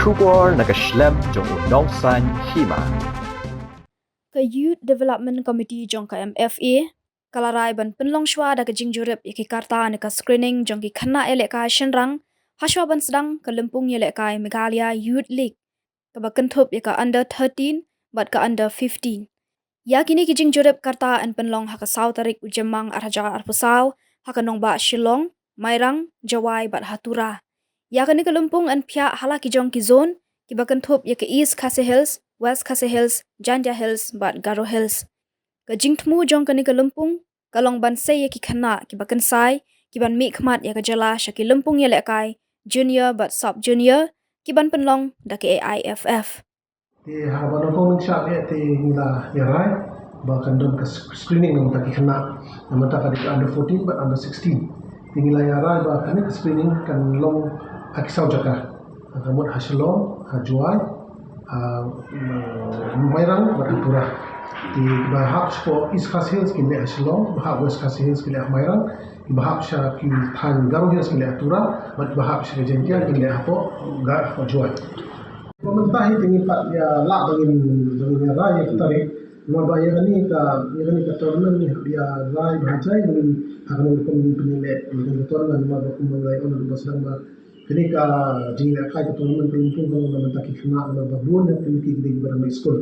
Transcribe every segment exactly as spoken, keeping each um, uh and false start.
Khubor na ka shlem jong u nongsan hima. Ka Youth Development Committee jong ka M F A ka la rai ban pynlong shwa da ka jingjurip ïa ki karta ne ka screening jong ki khynnah ïalehkai shynrang hashwa ban sdang ka lympung ïalehkai Meghalaya Youth League kaba kynthup ïa ka under thirteen bad ka under fifteen. Ïa kine ki jingjurip karta yn pynlong ha ka saw tarik u Jymmang ar hajar arphew saw ha ka nongbah Shillong, Mairang, Jowai bad ha Tura. Ïa kane ka lympung yn phiah ha la ki jong ki zone kiba kynthup ïa ka East Khasi Hills, West Khasi Hills, Jaintia Hills bad Garo Hills. Ka jingthmu jong kane ka lympung ka long ban sei ïa ki khynnah kiba kynsai kiban mihkhmat ïa ka jylla sha ki lympung ïalehkai junior bad sub junior kiban pynlong da ka A I F F. Te ha kaba nyngkong nyngshah te ngi la ïarai ba kan don ka sc-, screening na bynta ki khynnah, na bynta ka dei ka under fourteen bad under sixteen. Te ngi la ïarai ba kane ka screening kan long ha ki saw jaka. Ka mut ha Shillong, ha Jowai, ha, mm, Mairang bad ha Tura. Te ba hap sha East Khasi Hills kin leh ha Shillong, ba hap West Khasi Hills kin leh ha Mairang, ba hap sha ki thaiñ Garo Hills kin leh ha Tura, bad ba hap sha Jaintia kin leh hapoh Ga-, hapoh Jowai. Ba mynta hi te ngi pat ïa lah ba ngin, ba ngin ïarai ïa ka tarik. Namar ba ïa kane ka, ïa kane ka tournament ngi hap ïarai ba ha jai ba ngin, ha kano rukom ngin pynïaleh ïa kane ka tournament, namar ba kumba ngi la ong ba sdang ba kane ka jingïalehkai ka tournament ka lympung ka long na bynta ki khynnah, namar ba bun na pynki ki dei kiba dang leit skul.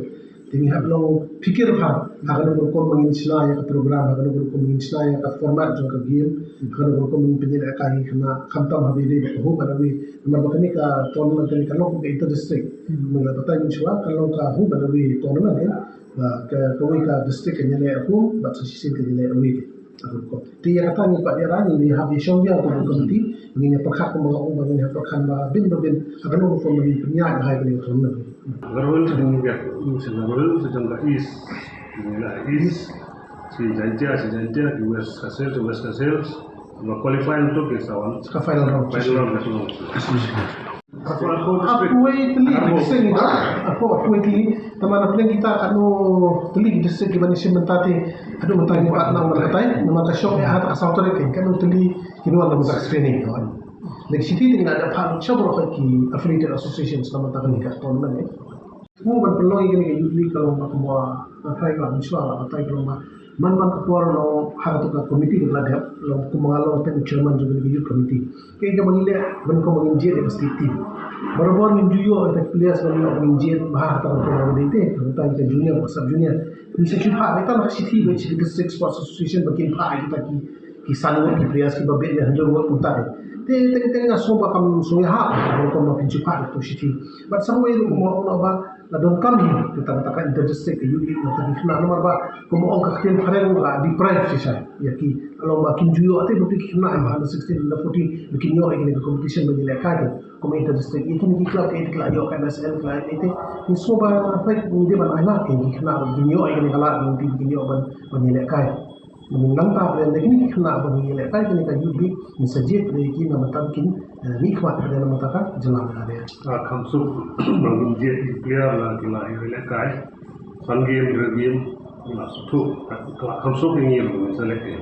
Te ngi hap long phikir bha ha kano rukom ba ngin shna ïa ka program, ha kano rukom ba ngin shna ïa ka format jong ka game, ha kano rukom ba ngin pynïalehkai ïa ki khynnah, khamtam haba ïadei bad ka home and away. Namar ba kane ka tournament kane ka long ka inter district. Hmm. Kumba la batai mynshuwa, ka long ka home and away tournament, eh. Ba ka, kawei ka district kan ïaleh home, bad sa shisien kan ïaleh away. Te ïa kata ngi pat ïarai, ngi hap ïashong biang kum ka committee, ngin ïa pyrkhat kumba nga ong ba ngin ïa pyrkhat ba bun ba bun, ha kano rukom ba ngin pynïaid ha kane ka tournament. Garo Hills, ngi ïa, ngi sha Garo Hills, sha jong ka East, ngi la East, shi Jaintia, shi Jaintia, ki West Khasi Hills, West Khasi Hills, ba qualify untuk ki sa wan. Ka final round. Final round, final round. Arphew, arphew district. Arphew tylli ki district ngi don. Arphew, arphew tylli. Tangba na pdeng kita katno tylli ki district kiban ïashim mynta te. Haduh mynta ngi pat nang ban batai. Namar ka shong ïa ha ka saw tarik te. Katno tylli kin wan na bynta ka screening. Lada shithi te ngi la dep phah sha baroh ki affiliated associations na bynta kane ka tournament, eh. Kumba ban pynlong ïa kane ka youth league ka long ba kumba nga trai ka la mynshuwa la batai ka long ba man man ka por long ha kato ka committee ka la dep long kumba nga long te chairman jong kane ka youth committee. Kaei kaba ngi leh ban kumba ngin jied ïa ka state team. Barabor ngin ju ïoh ïa ka players ba ngi ïoh ngin jied ba ha kato ka por ba dei te, ka junior bad sub junior. Ngi sa shu phah ïa kita na ka shithi ba ïa ka District Sports Association ba kin phah ïa kita ki ki san ngut ki players kiba bit ne hynriew ngut kumta te. Te teng teng nga sngew ba kam sngew ïahap ba rukom ba phin shu phah ïa kato ka shithi. Bad sa kawei ruh kumba ong ba la donkam hi kata kata ka inter district ka youth league na bynta ki khynnah namar ba kumba ong ka ktien phareng la deprive shisha ïa ki, la long ba kim ju ïoh te ba ki khynnah ba under sixteen, under fourteen ba kin ïoh ïa kine ki competition ba ngi lehkai te. Kum inter district ïa kine ki club ki la ïoh ka N S L ki la ïoh te. Ngi sngew ba peit ngi dei ban ailad ïa ki khynnah ba kin ïoh ïa kine ki lad, ba kin ïoh ban, ban ïalehkai. Nangta pdeng da kine ki khynnah ba ngi ïalehkai kine ka youth league, ngi sa jied pdeng ki na bynta kin, eh, mihkhmat pdeng na bynta ka jylla Meghalaya. Ah, kham suk ba ngin jied ki player la ki la ïalehkai. San game, hynriew game, la suk. Ka la kham suk ïa ngi ruh ngin select ïa.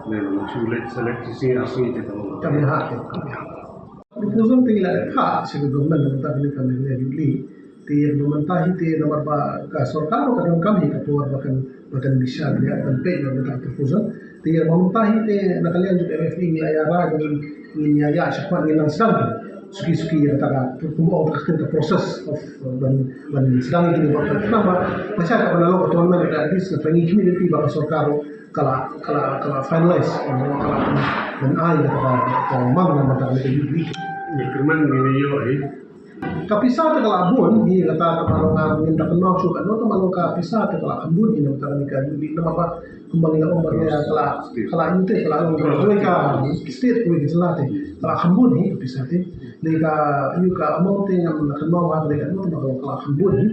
Ne ngi shu leit select ki sngi ar sngi te ka long. Ka mih ha te. Proposal te ngi la dep phah sha ka government na bynta kane ka Meghalaya Youth League. Te ïa kaba mynta hi te namar ba ka sorkar ruh ka donkam hi ka por ba kan, ba kan bishar, ba kan peit na bynta ka proposal. Te ïa kaba mynta hi te na ka liang jong ka M F A ngi la ïarai ba ngin, ngin ïa ïa shakhmat ngin nang sdang suki suki ïa kata ka, kumba ong ka ktien ka process of, uh, ban, ban sdang ïa kine ba ka, namar ba sha ka ban long ka tournament ka at least ka ngi kine lynti ba ka sorkar ruh ka la, ka la, ka la finalize, ka la ban ai kata ka, ka mang na bynta ka youth league. Ïa kyrmen ngi ïoh hi. Ka pisa te ka la bun hi kata, te ba long nga ngim da kynmaw shuh katno, te ba long ka pisa te ka la kham bun hi na bynta kane ka youth league namar ba kumba ngi la ong ba ka la, ka la ïoh te ka la long kawei ka state kawei ka jylla te ka la kham bun hi ka pisa te. Dei ka ïoh ka amount te ngam da kynmaw ba dei katno, te ba long ka la kham bun hi.